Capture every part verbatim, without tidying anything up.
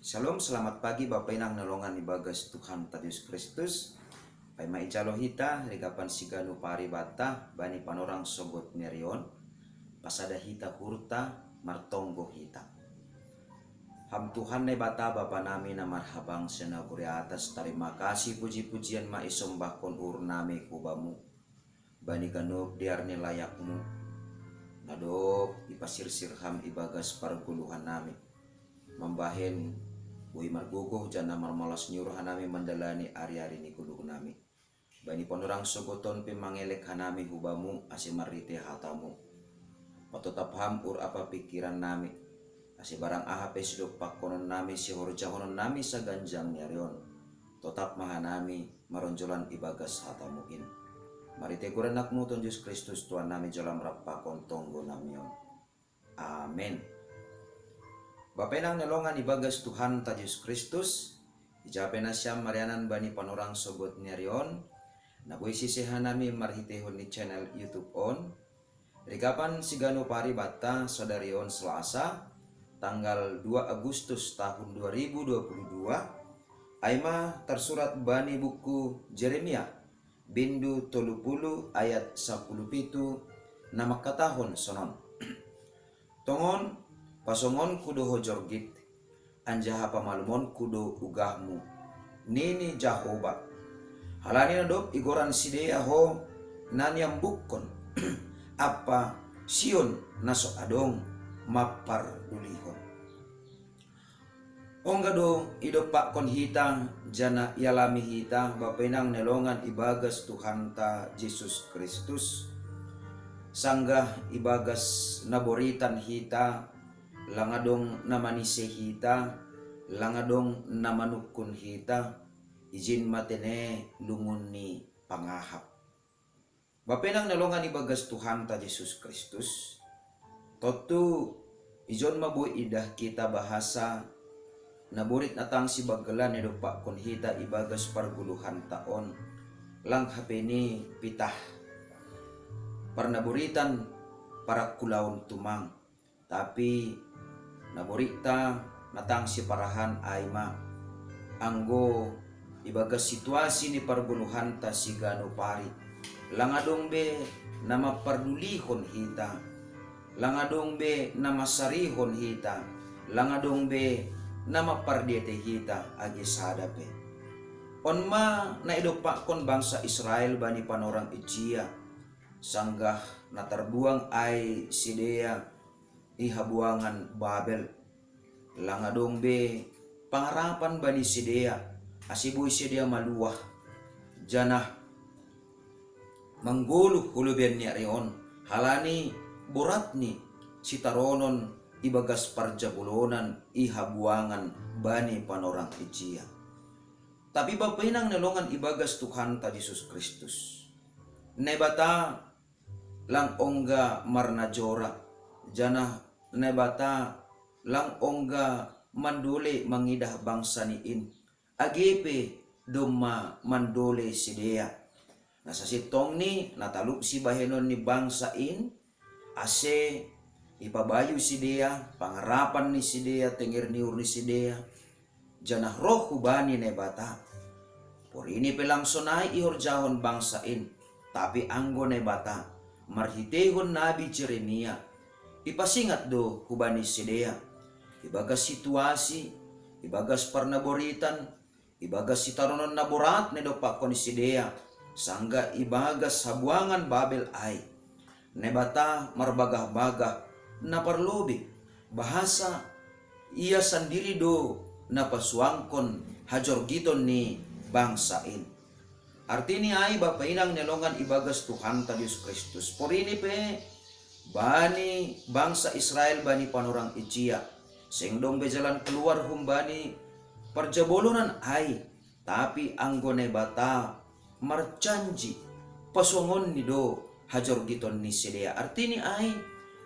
Shalom, selamat pagi Bapa Inang na longan ibagas Tuhan ta Jesus Kristus. Paima ijalo hita rigapan siganu paribata bani panorang sogot nerion, pasada hita hurta, martonggo hita. Ham Tuhan Naibata Bapa nami na marhabang senaguri atas, tarima kasih puji-pujian ma isombahkon uhur nami hu Bamu. Bani ganup dear ni layakmu, na dob ipasirsir Ham ibagas pargoluhan nami, mambahen buhi margogoh janah marmalas ni uhur hanami mandalani ari-ari ni goluh nami. Bani panorang sogoton pe mangelek hanami hu Bamu ase marhitei hatamu. Patotap Ham uhur ampa pingkiran nami, ase barang aha pe sidompakkonon nami sihorjahonon nami saganjang ni ari on, totap ma hanami maronjolan ibagas hatamu in. Marhitei goran anakmu Tuhan Jesus Kristus Tuhan nami jalo Ham rap pakon tonggo nami on. Amen. Bapa Inang na longan ibagas Tuhan ta Jesus Kristus, ija pe nasiam marianan bani panorang sogot ni ari on, na boi sisei hanami marhiteihon ni channel YouTube on, rigapan siganu paribata sadari on Selasa, tanggal dua Agustus tahun dua ribu dua puluh dua, ai ma tarsurat bani buku Jeremia, bindu tolu puluh ayat sapuluh pitu, na mangkatahon sonon. Tongon, pasongonku do ho jorgit, anjaha pamalumonku do ugahmu, nini Jahowa. Halani na dob igoran sidea ho na niambukkon, ampa Sion na so adong mampardulihon. Ongga do idompakkon hita, janah ialami hita, Bapa Inang na longan ibagas Tuhanta Jesus Kristus, sanggah ibagas naboritan hita, lang adong na manisei hita, lang adong na manungkun hita, ijin ma tene lungun ni pangahap. Bapa Inang na longan ibagas Tuhanta Jesus Kristus, tontu ijon ma boi idah kita bahasa naborit na tang sibanggelan na idompakkon hita ibagas pargoluhanta on, lang hape ni pitah parnaboritan parangkulaon tumang. Tapi naboritta na tang siparahan ai ma, anggo ibagas situasi ni pargoluhanta siganup ari, lang adong be na mampardulihon hita, lang adong be na mansarihon hita, lang adong be na mampardiatei hita age sada pe. On ma na idompakkon bangsa Israel bani panorang ijia, sanggah na tarbuang ai sidea i habuangan Babel. Lang adong be pangarapan bani sidea, ase boi sidea maluah, janah manggoluh hu lobeian ni ari on, halani borat ni sitaronon ibagas parjabolonan i habuangan bani panorang ijia. Tapi Bapa Inang na longan ibagas Tuhanta Jesus Kristus, Naibata lang ongga marnajora, janah Naibata lang ongga mandole mangidah bangsa-Ni in, age pe domma mandole sidea. Na sasintongni na talup sibahenon ni bangsa in, ase ipabayu sidea pangarapan ni sidea, tenger ni uhur ni sidea, janah roh hu Bani Naibata. Porini pe lang sonai ihorjahon bangsa in, tapi anggo Naibata, marhiteihon nabi Jeremia, ipasingat do hu Bani sidea, ibagas situasi, ibagas parnaboritan, ibagas sitaronon na borat na idompakkon ni sidea, sanggah ibagas habuangan Babel ai. Naibata marbagah-bagah na parlobei, bahasa Ia sandiri do na pasuangkon hajorgiton ni bangsa in. Artini ai, Bapa Inang na longan ibagas Tuhanta Jesus Kristus, porini pe bani bangsa Israel bani panorang ijia, seng dong be jalan keluar humbani parjabolonan ai, tapi anggo Naibata marjanji, pasuangonni do hajorgiton ni sidea. Artini ai,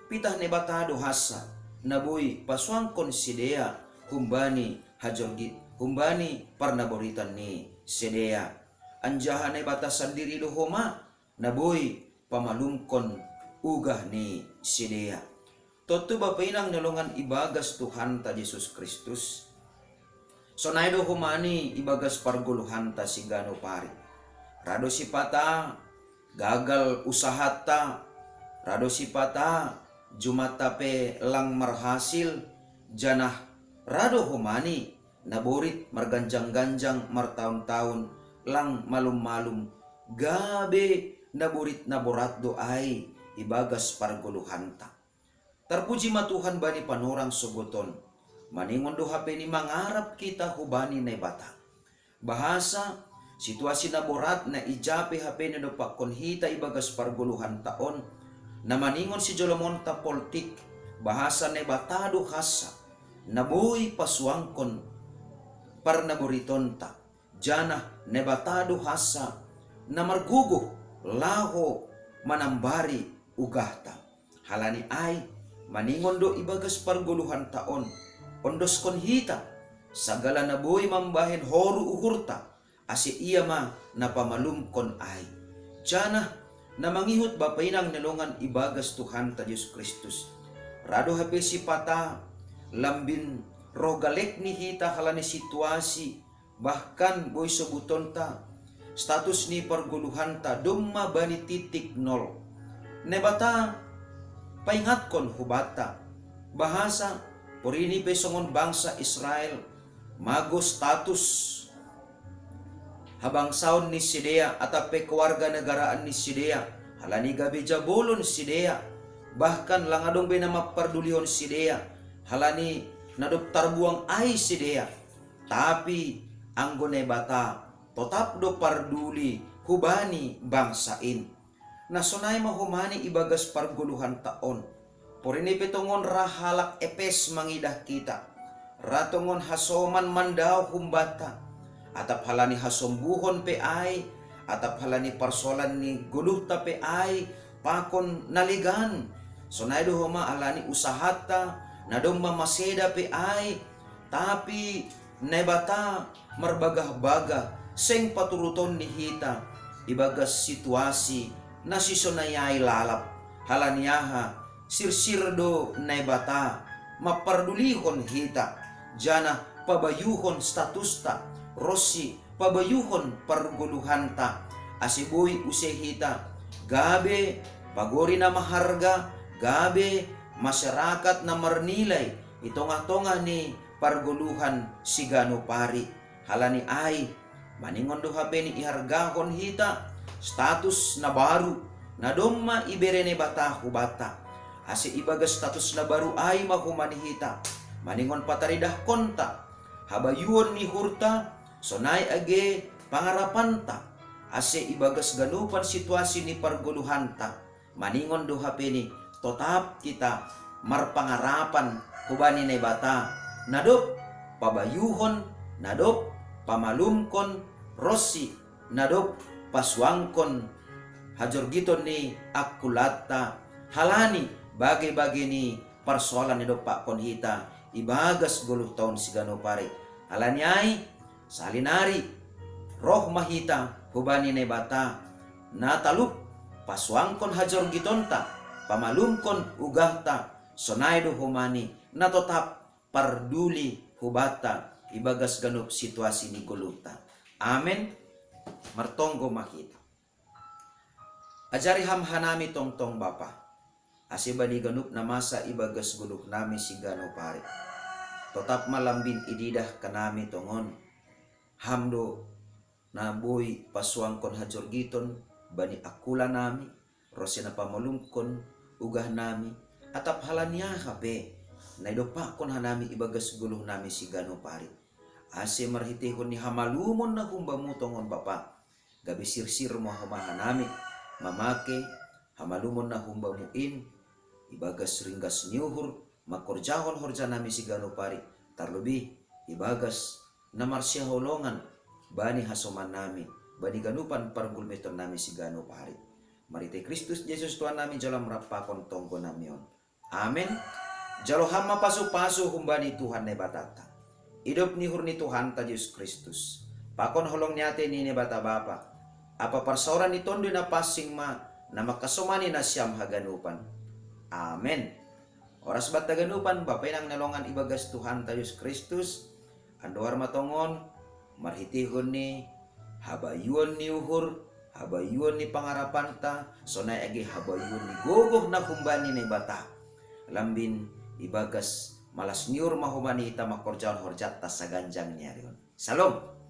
pitah Naibata do hansa na boi pasuangkon sidea humbani hajorgi, humbani parnaboritan ni sidea. Anjaha Naibata sandiri do homa na boi pamalumkon ugah ni sidea. Tontu Bapa Inang na longan ibagas Tuhanta Jesus Kristus, Sonai do humani ibagas pargoluhanta sigano pari. Rado sipata gagal usahata, rado sipata jumata pe lang marhasil, janah rado humani naborit marganjang-ganjang martaun-taun lang malum-malum, gabe naborit naborat do ai ibagas pargoluhanta. Tarpuji ma Tuhan bani panorang sogoton. Maningon do hapeni mangarap kita hubani Naibata. Bahasa situasi naborat na ijape hapeni dopakkon hita ibagas pargoluhanta on, na maningon sijolomonta poltik, bahasa Naibata do hassa, na boi pasuangkon parnaboritonta, janah Naibata do hassa, na margogoh laho manambari ugahta. Halani ai, maningon do ibagas pargoluhanta on, ondoskon hita sagala na boi mambahen horu uhurta, ase Ia ma na pamalumkon ai. Janah na mangihut bapa inang na longan ibagas Tuhanta Jesus Kristus. Rado hape sipata lambin roh galek ni hita halani situasi, bahkan boi sobutonta, status ni pargoluhanta domma bani titik nol. Naibata paingatkon hubanta, bahasa porini pe songon bangsa Israel, mago status habangsaon ni sidea atap pe keluarga negaraan ni sidea, halani gabe jabolon sidea, bahkan lang adong be na mampardulihon sidea, halani na dob tarbuang ai sidea. Tapi anggo Naibata totap do parduli hubani bangsa in. Na sonai ma humani ibagas pargoluhanta on. Porini pe tongon ra halak Epes mangidah kita, ra tongon hasoman mandao humbanta, atap halani hasombuhon pe ai, atap halani parsoalan ni goluhta pe ai, pakon na legan. Sonai do homa halani usahanta, na domma maseda pe ai, tapi Naibata marbagah-bagah, seng paturuton ni hita ibagas situasi na sisonai ai lalap. Halani aha? Sirsir do Naibata mampardulihon hita, janah pabayuhon statusta, ronsi pabayuhon pargoluhanta, ase boi use hita gabe pagori na maharga, gabe masyarakat na marnilai i tongah-tongah ni pargoluhan siganup ari. Halani ai, maningon do hape ni ihargahon hita status na baru, na domma ibere Naibata hubanta. Ase ibagas status na baru ai ma humani hita, maningon pataridahkonta habayuon ni uhurta, sonai age pangarapanta, ase ibagas ganupan situasi ni pargoluhanta, maningon do hape ni totap hita marpangarapan hubani Naibata, na dob pabayuhon, na dob pamalumkon, ronsi na dob pasuangkon hajorgiton ni angkulanta, halani bage-bage ni parsoalan na nidompakkon hita ibagas goluh taon siganup ari. Halani ai, sahali nari roh ma hita hubani Naibata, na talup pasuangkon hajorgitonta, pamalumkon ugahta, sonai do humani na totap parduli hubanta ibagas ganup situasi ni goluhta. Amen. Martonggo ma hita. Ajari Ham hanami tongtong Bapa, ase bani ganup na masa ibagas goluhnami siganup ari, totap ma lambin ididah hanami tongon. Ham do na boi pasuangkon hajorgiton bani angkulanami, ronsi na pamalumkon ugahnami, atap halani aha pe na idompakkon hanami ibagas goluhnami siganup ari. Ase marhiteihon ni hamalumon na hum-Bamu tongon Bapa, gabe sirsir ma homa hanami mamake hamalumon na hum-Bamu in ibagas ringgas ni uhur, mangkorjahon horjanami siganup ari, tarlobih ibagas na marsihaholongan bani hasomannami, bani ganupan pargulmitonnami siganup ari. Marhite Kristus Jesus Tuhannami jalo Ham rap pakon tonggonami on. Amen. Jalo Ham ma pasu-pasu humbani Tuhan Naibatanta, idop ni uhur ni Tuhanta Jesus Kristus, pakon holong ni atei ni Naibata Bapa, ampa parsaoran ni Tonduy Napansing ma na mangkasomani nasiam haganupan. Amen. Horas banta haganupan, Bapa inang na longan ibagas Tuhanta Jesus Kristus, Andohar ma tongon, marhiteihon ni habayuon ni uhur, habayuon ni pangarapanta, sonai age habayuon ni gogoh na humbani Naibata. Lambin ibagas malas ni uhur ma homa ni hita mangkorjahon horjanta saganjang ni ari on. Salom.